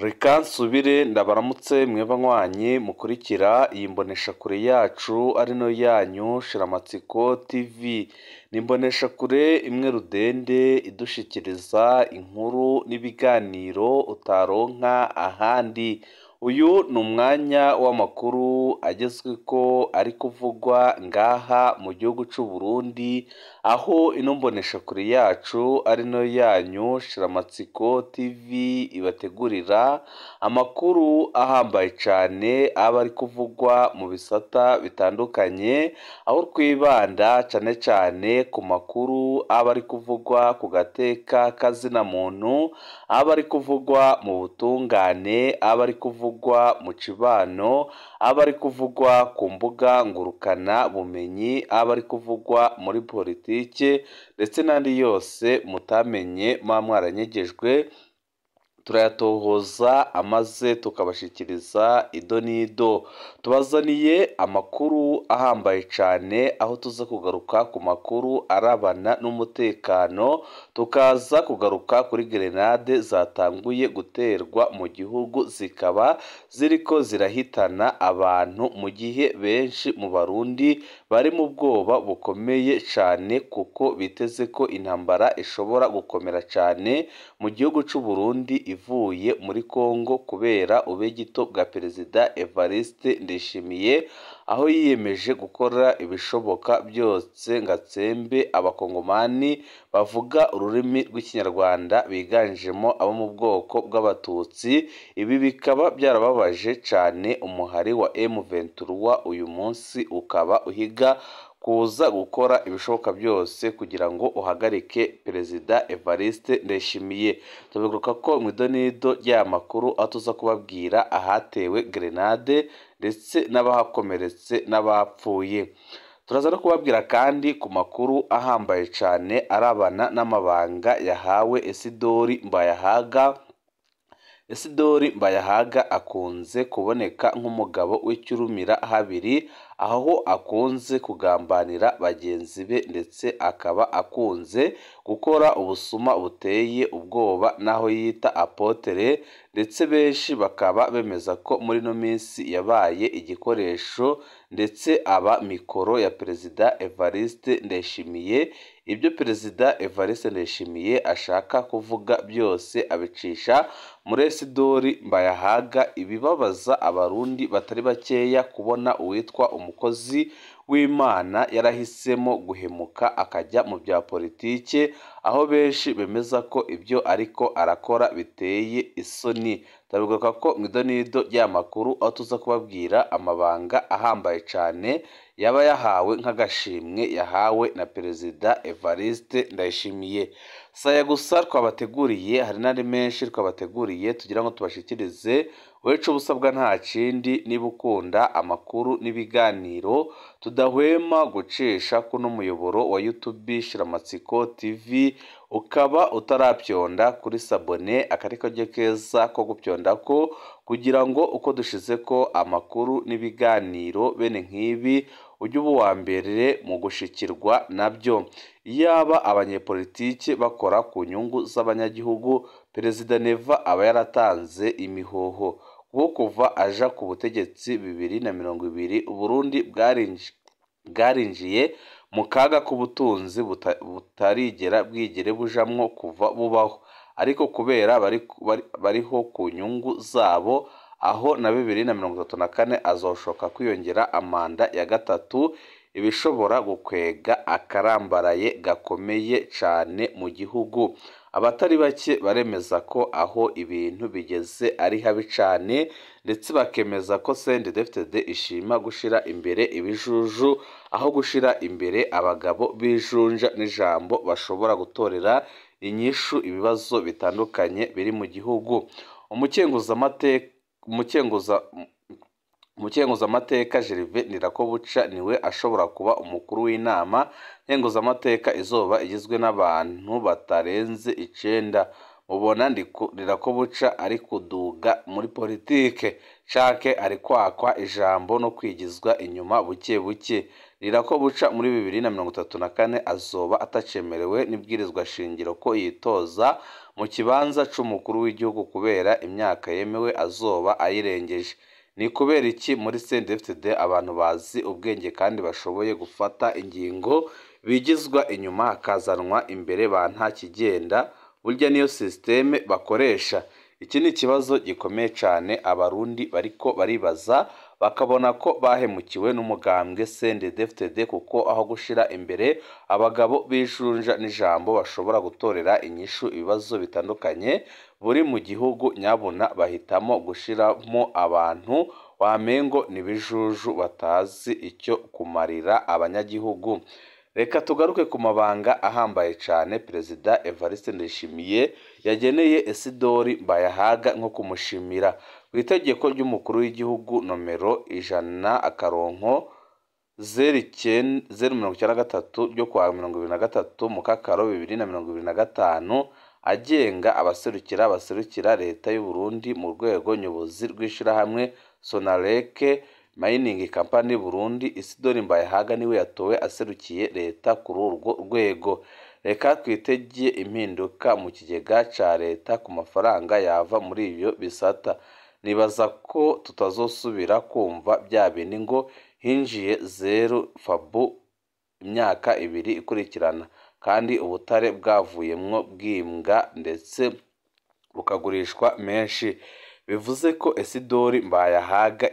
Reka nsubire ndabaramutse mwe banywanyi mukurikira iyi mboneshakure yacu ari no yanyu Shiramatsiko TV. Ni imboneshakure imwe rudende idushikiriza inkuru n'ibiganiro utaronka ahandi. Uyu ni umwanya w'amakuru agezweko ari kuvugwa ngaha mu gihugu c'u Burundi, aho ino mboneshakure yacu ari no yanyu Shiramatsiko TV ibategurira amakuru ahambaye cane aba ari kuvugwa mu bisata bitandukanye, aho twibanda cane cane ku makuru aba ari kuvugwa ku gateka kazina muntu, aba ari kuvugwa mu butungane, aba ari kuvugwa mu cibano, aba ari kuvugwa ku mbuga ngurukana bumenyi, aba ari kuvugwa muri politike ndetse n'andi yose mutamenye muba mwaranyegejwe, turayatohoza amaze tukabashikiriza ido n'ido. Tubazaniye amakuru ahambaye cane, aho tuza kugaruka ku makuru arabana n'umutekano, tukaza kugaruka kuri gerenade zatanguye guterwa mu gihugu zikaba ziriko zirahitana abantu, mu gihe benshi mu Barundi bari mu bwoba bukomeye cane kuko biteze ko intambara ishobora gukomera cane mu gihugu c'u Burundi ivuye muri Kongo kubera ubegito bwa Perezida Evariste Ndayishimiye, aho yiyemeje gukora ibishoboka byose ngo atsembe abakongomani bavuga ururimi rw'ikinyarwanda biganjemo abo mu bwoko bw'abatutsi. Ibi bikaba byarababaje cane umuhari wa M23, uyu munsi ukaba uhiga kuza gukora ibishoboka byose kugira ngo uhagarike Perezida Evariste Ndayishimiye. Tubigaruka ko mu idonido ry'aya makuru aho tuza kubabwira ahatewe grenade ndetse n'abahakomeretse n'abapfuye. Turaza no kubabwira kandi ku makuru ahambaye cane arabana n'amabanga yahawe Esidori Mbayahaga. Esidori Mbayahaga akunze kuboneka nk'umugabo w'icyurumira habiri, aho akunze kugambanira bagenzi be ndetse akaba akunze gukora ubusuma buteye ubwoba n'aho yita apotere, ndetse benshi bakaba bemeza ko muri ino minsi yabaye igikoresho ndetse aba mikoro ya Perezida Evariste Ndayishimiye. Ibyo Perezida Evariste Ndayishimiye ashaka kuvuga byose abicisha muri Esidori Mbayahaga. Ibibabaza abarundi batari bakeya kubona uwitwa umukozi w'Imana yarahisemo guhemuka akajya mu bya politike, aho benshi bemeza ko ibyo ariko arakora biteye isoni. Turabigaruka ko mu idonido ry'amakuru aho tuza kubabwira amabanga ahambaye cane yaba yahawe nk'agashimwe yahawe na Perezida Evariste Ndayishimiye. Saya gusa twabateguriye, hari n'andi menshi twabateguriye tugira ngo tubashikirize. Wecu ubusabwa nta kindi, niba ukunda amakuru n'ibiganiro tudahwema gucisha kuno muyoboro wa YouTube Shiramatsiko TV, ukaba utarapyonda kuri sabone, akari karyo keza ko gupyonda ko kugira ngo uko dushize ko amakuru n'ibiganiro bene nk'ibi ujye uba uwa mbere mu gushikirwa nabyo. Iyaba abanyepolitike bakora ku nyungu z'abanyagihugu, Perezida Neva aba yaratanze imihoho kuko kuva aja ku butegetsi 2020 Uburundi bwarinjiye mu kaga k'ubutunzi butarigera bwigere bujamwo kuva bubaho, ariko kubera bariho ku nyungu zabo, aho na 2034 azoshoka kwiyongera amanda ya gatatu, ibishobora gukwega akarambaraye gakomeye cane mu gihugu. Abatari bake baremeza ko aho ibintu bigeze ari habi cane, ndetse bakemeza ko CNDD-FDD ishima gushira imbere ibijuju aho gushira imbere abagabo b'ijunja n'ijambo bashobora gutorera inyishu ibibazo bitandukanye biri mu gihugu. Umukenguzamateka Gervais Ndirakobuca niwe ashobora kuba umukuru w'inama nkenguzamateka izoba igizwe n'abantu batarenze 9. Mubona Ndirakobuca ari kuduga muri politike canke ari kwakwa ijambo no kwigizwa inyuma buke buke. Rirakobuca muri 2034 azoba atacemerewe n'ibwirizwa shingiro ko yitoza mu kibanza c'umukuru w'igihugu kubera imyaka yemewe azoba ayirengeje. Ni kubera iki muri CNDD-FDD abantu bazi ubwenge kandi bashoboye gufata ingingo bigizwa inyuma hakazanwa imbere ba ntakigenda? Burya niyo systeme bakoresha. Iki ni ikibazo gikomeye cane abarundi bariko baribaza, bakabona ko bahemukiwe n'umugambwe CNDD-FDD, kuko aho gushira imbere abagabo b'ijunja n'ijambo bashobora gutorera inyishu ibibazo bitandukanye buri mu gihugu, nyabuna bahitamo gushiramo abantu wamengo ni bijuju batazi icyo kumarira abanyagihugu. Reka tugaruke ku mabanga ahambaye cane Perezida Evariste Ndayishimiye yageneye Isidori Mbayahaga nko kumushimira. Ku itegeko ry'umukuru w'igihugu nomero 100-093 ryo kuwa 23 Mukakaro 2025 agenga abaserukira leta y'u Burundi mu rwego nyobozi rw'ishirahamwe Sonareke Mining Company Burundi, Isidori Mbayahaga niwe yatowe aserukiye leta kuri urwo rwego. Reka twitege impinduka mu kigega ca leta ku mafaranga yava muri ibyo bisata. Nibaza ko tutazosubira kumva bya bindi ngo hinjiye 0 fabu imyaka ibiri ikurikirana, kandi ubutare bwavuyemwo bwimbwa ndetse bukagurishwa menshi. Bivuze ko Isidori Mbayahaga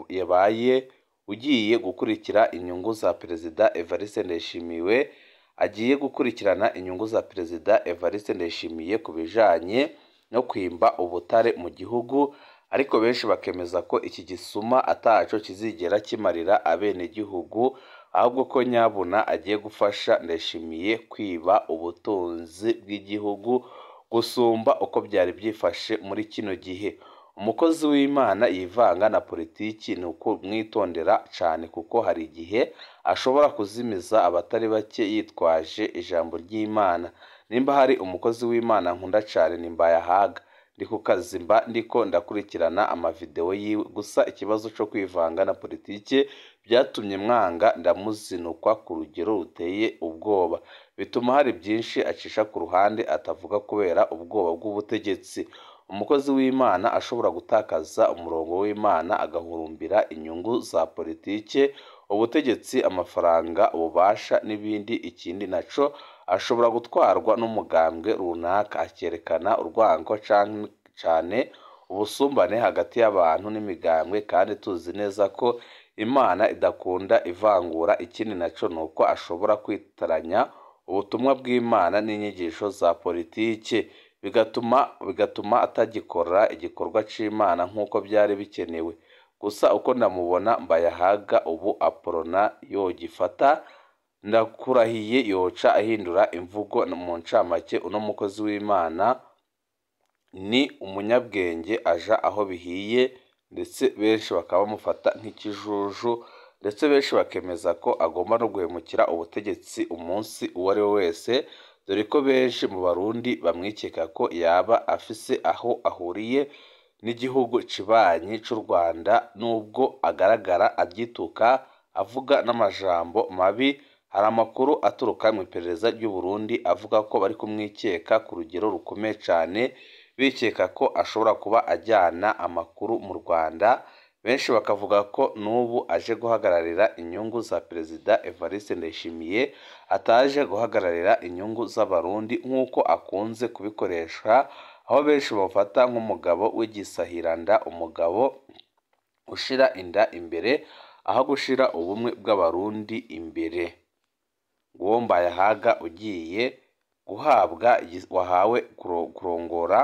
yabaye ugiye gukurikira inyungu za Perezida Evariste Ndayishimiye, agiye gukurikirana inyungu za Perezida Evariste Ndayishimiye ku bijanye no kwimba ubutare mu gihugu, ariko benshi bakemeza ko iki gisuma ataco kizigera kimarira abenegihugu, ahubwo ko nyabuna agiye gufasha Ndayishimiye kwiba ubutunzi bw'igihugu gusumba uko byari byifashe muri kino gihe. Umukozi w'Imana yivanga na politiki ni ukumwitondera cane, kuko hari igihe ashobora kuzimiza abatari bake yitwaje ijambo ry'Imana. Nimba hari umukozi w'Imana nkunda cane ni Mbayahaga. Ndi ku kazi mba ndiko ndakurikirana amavideo yiwe, gusa ikibazo co kwivanga na politiki byatumye mwanga ndamuzinukwa ku rugero ruteye ubwoba, bituma hari byinshi acisha ku ruhande atavuga kubera ubwoba bw'ubutegetsi. Umukozi w'Imana ashobora gutakaza umurongo w'Imana agahurumbira inyungu za politike, ubutegetsi, amafaranga, ububasha n'ibindi. Ikindi naco ashobora gutwarwa n'umugambwe runaka akerekana urwango cane ubusumbane hagati y'abantu n'imigambwe, kandi tuzi neza ko Imana idakunda ivangura. Ikindi naco nuko ashobora kwitaranya ubutumwa bw'Imana n'inyigisho za politike, bigatuma atagikora igikorwa c'Imana nk'uko byari bikenewe. Gusa uko ndamubona Mbayahaga ubu Aporona yogifata ndakurahiye yoca ahindura imvugo. Mu ncamake, uno mukozi w'Imana ni umunyabwenge, aja aho bihiye, ndetse benshi bakaba bamufata nk'ikijuju, ndetse benshi bakemeza ko agomba no guhemukira ubutegetsi umunsi uwo ari we wese, dore ko benshi mu Barundi bamwikeka ko yaba afise aho ahuriye n'igihugu kibanyi c'u Rwanda, nubwo agaragara aryituka avuga n'amajambo mabi. Hari amakuru aturuka mu iperereza ry'u Burundi avuga ko bari kumwikeka ku rugero rukomeye cane, bikeka ko ashobora kuba ajyana amakuru mu Rwanda. Benshi bakavuga ko n'ubu aje guhagararira inyungu za Perezida Evariste Ndayishimiye, ataje guhagararira inyungu z'Abarundi nk'uko akunze kubikoresha, aho benshi bamufata nk'umugabo w'igisahiranda, umugabo ushira inda imbere aho gushira ubumwe bw'Abarundi imbere. Nguwo Mbayahaga ugiye guhabwa wahawe kurongora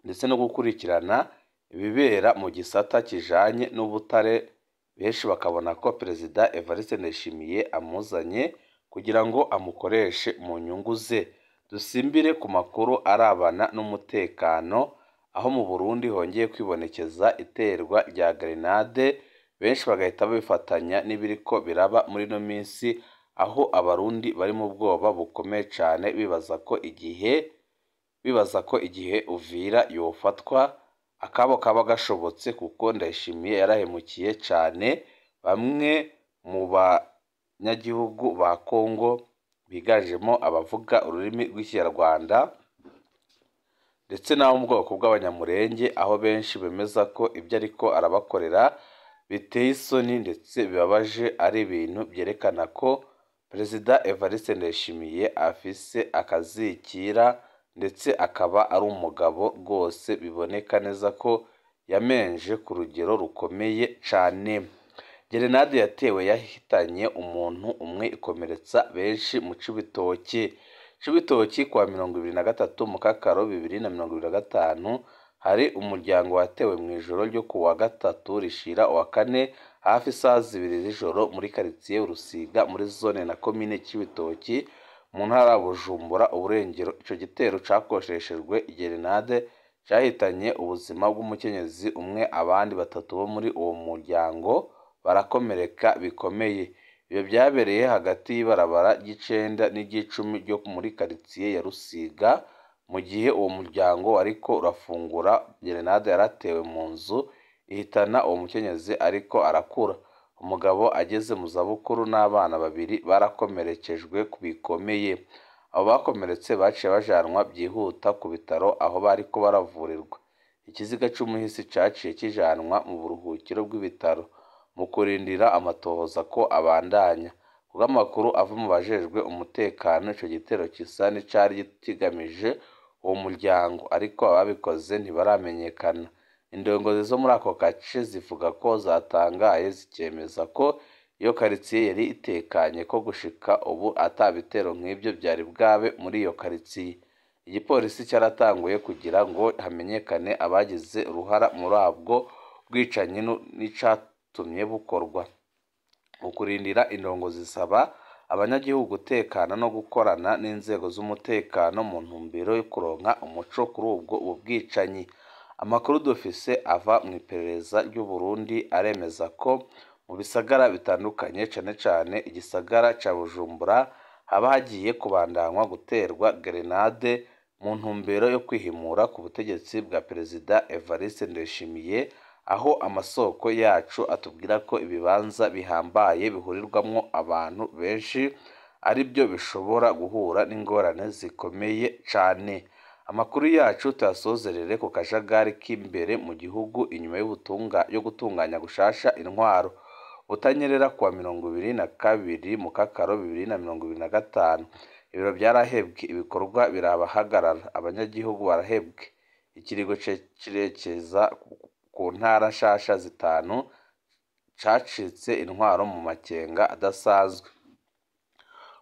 ndetse no gukurikirana ibibera mu gisata kijanye n'ubutare, benshi bakabona ko Perezida Evariste Ndayishimiye amuzanye kugira ngo amukoreshe mu nyungu ze. Dusimbire ku makuru arabana n'umutekano, aho mu Burundi hongeye kwibonekeza iterwa rya grenade, benshi bagahita babifatanya n'ibiriko biraba muri ino minsi, aho Abarundi bari mu bwoba bukomeye cane, bibaza ko igihe Uvira yofatwa akabo kaba gashobotse, kuko Ndayishimiye yarahemukiye cane bamwe mu banyagihugu ba Kongo biganjemo abavuga ururimi rw'Ikinyarwanda ndetse n'abo mu bwoko bw'Abanyamurenge, aho benshi bemeza ko ibyo ariko arabakorera biteye isoni ndetse bibabaje, ari ibintu byerekana ko Perezida Evariste Ndayishimiye afise akazikira ndetse akaba ari umugabo rwose biboneka neza ko yamenje ku rugero rukomeye cane. Gerenade yatewe yahitanye umuntu umwe ikomeretsa benshi mu Cibitoke. Cibitoki kuwa 23 Mukakaro 2025 hari umuryango watewe mu ijoro ryo kuwa gatatu rishira uwa kane hafi saa 2 z'ijoro muri karitsiye Urusiga muri zone na komine Cibitoki mu ntara ya Bujumbura uburengero. Ico gitero cakoreshejwe igerenade cahitanye ubuzima bw'umukenyezi umwe, abandi batatu bo muri uwo muryango barakomereka bikomeye. Ibyo byabereye hagati y'ibarabara ry'icenda n'iry'icumi ryo muri karitsiye ya Rusiga, mu gihe uwo muryango wariko urafungura gerenade yaratewe mu nzu ihitana uwo mukenyezi ariko arakura. Umugabo ageze mu zabukuru n'abana babiri barakomerekejwe bikomeye. Abo bakomeretse baciye bajanwa byihuta ku bitaro aho bariko baravurirwa. Ikiziga c'umuhisi caciye kijanwa mu buruhukiro bw'ibitaro mu kurindira amatohoza ko abandanya. Kubw'amakuru ava mu bajejwe umutekano, ico gitero gisa n'icari kigamije uwo muryango, ariko ababikoze ntibaramenyekana. Indongozi zo muri ako gace zivuga ko zatangaye zikemeza ko iyo karitsiye yari itekanye, ko gushika ubu ata bitero nk'ivyo vyari bwabe muri iyo karitsiye. Igipolisi caratanguye kugira ngo hamenyekane abagize uruhara muri ubwo bwicanyi n'icatumye bukorwa. Mu kurindira, indongozi zisaba abanyagihugu gutekana no gukorana n'inzego z'umutekano mu ntumbero yo kuronka umuco kuri ubwo bwicanyi. Amakuru dufise ava mu iperereza ry'u Burundi aremeza ko mu bisagara bitandukanye, cane cane igisagara ca Bujumbura, haba hagiye kubandanywa guterwa gerenade mu ntumbero yo kwihimura ku butegetsi bwa Perezida Evariste Ndayishimiye, aho amasoko yacu atubwira ko ibibanza bihambaye bihurirwamwo abantu benshi aribyo bishobora guhura n'ingorane zikomeye cane. Amakuru yacu tuyasozerere ku kajagari k'imbere mu gihugu inyuma yo gutunganya gushasha intwaro. Butanyerera kuwa 22 Mukakaro 2025 ibiro byarahebwe, ibikorwa birabahagarara, abanyagihugu barahebwe. Ikirigo cirekeza ku ntara nshasha zitanu cacitse intwaro mu makenga adasanzwe.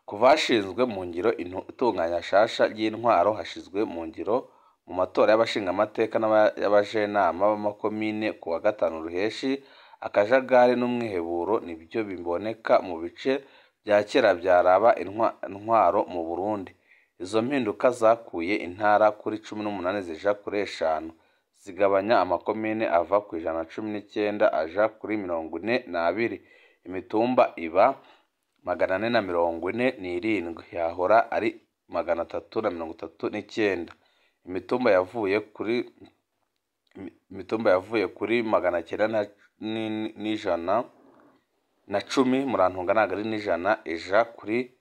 Kuva hashinzwe mu ngiro itunganya nshasha ry'intwaro, hashizwe mu ngiro mu matora y'abashingamateka n'abajenama b'amakomine kuwa gatanu Ruheshi, akajagari n'umwiheburo nibyo biboneka mu bice bya kera byaraba intwaro mu Burundi. Izo mpinduka zakuye intara kuri 18 zija kuri 5, zigabanya amakomine ava ku 119 aja kuri 42, imitumba iba 447 yahora ari 339. Imitumba yavuye kuri 900 na 10, murantunga ntabwo ari n'ijana, ija kuri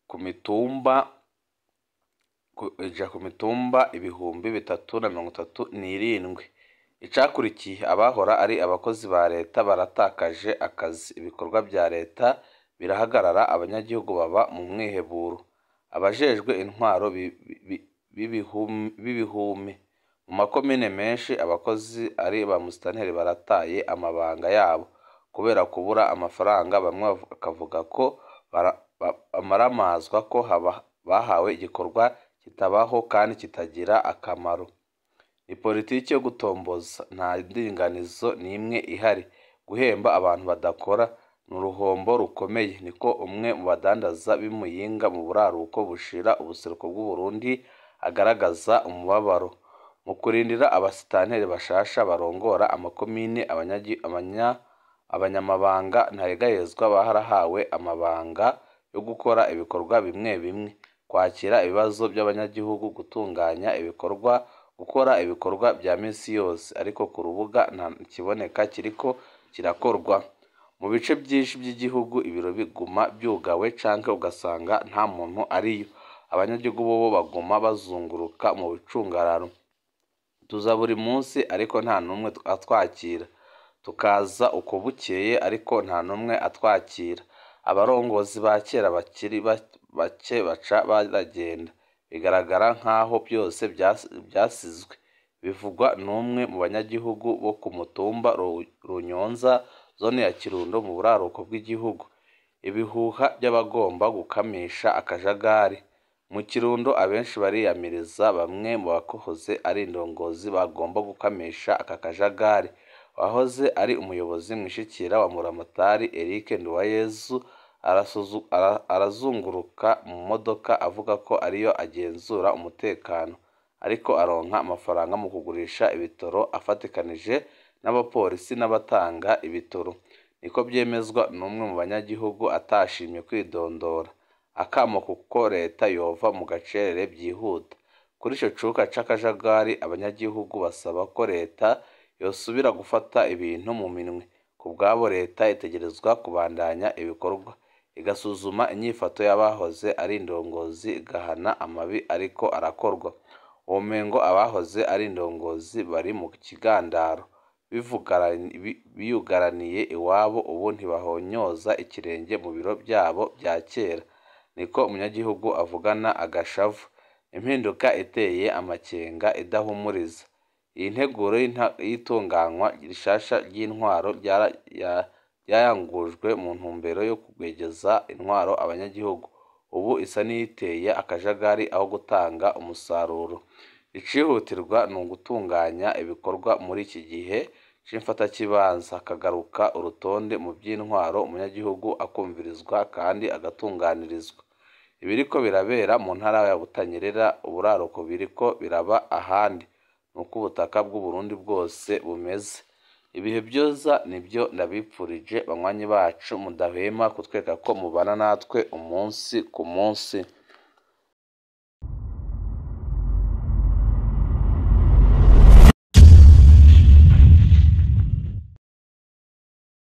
ku mitumba ija ku mitumba 3037. Icakurikiye, abahora ari abakozi ba leta baratakaje akazi, ibikorwa bya leta birahagarara, abanyagihugu baba mu mwiheburo. Abajejwe intwaro b'ibihume mu makomine menshi, abakozi ari ba musitanteri barataye amabanga yabo kubera kubura amafaranga. Bamwe bakavuga ko bamaramazwa ko bahawe igikorwa kitabaho kandi kitagira akamaro. Ni politiki yo gutomboza, nta ndinganizo n'imwe ihari. Guhemba abantu badakora ni uruhombo rukomeye, niko umwe mu badandaza b'i Muyinga mu buraruko bushira ubuseruko bw'u Burundi agaragaza umubabaro. Mu kurindira abasitanteri bashasha barongora amakomine, abanyamabanga ntayegayezwa barahawe amabanga yo gukora ibikorwa bimwe bimwe, kwakira ibibazo by'abanyagihugu, gutunganya ibikorwa, gukora ibikorwa bya minsi yose, ariko ku rubuga nta kiboneka kiriko kirakorwa. Mu bice byinshi by'igihugu ibiro biguma byugawe canke ugasanga nta muntu ariyo. Abanyagihugu bobo baguma bazunguruka mu bicungararo. Tuza buri munsi ariko nta n'umwe atwakira. Tukaza uko bukeye ariko nta n'umwe atwakira. Abarongozi ba kera bakiri bake baca baragenda. Bigaragara nk'aho byose byasizwe. Bivugwa n'umwe mu banyagihugu bo ku mutumba Runyonza, zone ya Kirundo mu buraruko bw'igihugu. Ibihuha by'abagomba gukamisha akajagari. Mu Kirundo abenshi bariyamiriza bamwe mu bahoze ari indongozi bagomba gukamisha aka kajagari. Uwahoze ari umuyobozi mwishikira wa Muramatari Eric Nduwayezu arazunguruka mu modoka avuga ko ariyo agenzura umutekano, ariko aronka amafaranga mu kugurisha ibitoro afatikanije n'abapolisi n'abatanga ibitoro. Niko byemezwa n'umwe mu banyagihugu atashimye kwidondora. Akamo kuko leta yova mu gacerere byihuta. Kuri ico cuka c'akajagari abanyagihugu basaba ko leta yosubira gufata ibintu mu minwe. Ku bwabo leta itegerezwa kubandanya ibikorwa, igasuzuma inyifato y'abahoze ari indongozi, igahana amabi ariko arakorwa. Womengo abahoze ari indongozi bari mu kigandaro, biyugaraniye iwabo, ubu ntibahonyoza ikirenge mu biro byabo bya kera. Niko umunyagihugu avugana agashavu. Impinduka iteye amakenga idahumuriza. Iyi nteguro y'itunganywa rishasha ry'intwaro ryayangujwe mu ntumbero yo kwegeza intwaro abanyagihugu. Ubu isa n'iyiteye akajagari aho gutanga umusaruro. Icihutirwa ni ugutunganya ibikorwa muri iki gihe c'imfatakibanza, hakagaruka urutonde mu by'intwaro, umunyagihugu akumvirizwa kandi agatunganirizwa. Ibiriko birabera mu ntara ya Butanyerera uburaruko biriko biraba ahandi. Nuko ubutaka bw'Uburundi bwose bumeze. Ibihe byoza nibyo ndabipfurije banywanyi bacu mudahwema kutwereka ko mubana natwe umunsi ku munsi.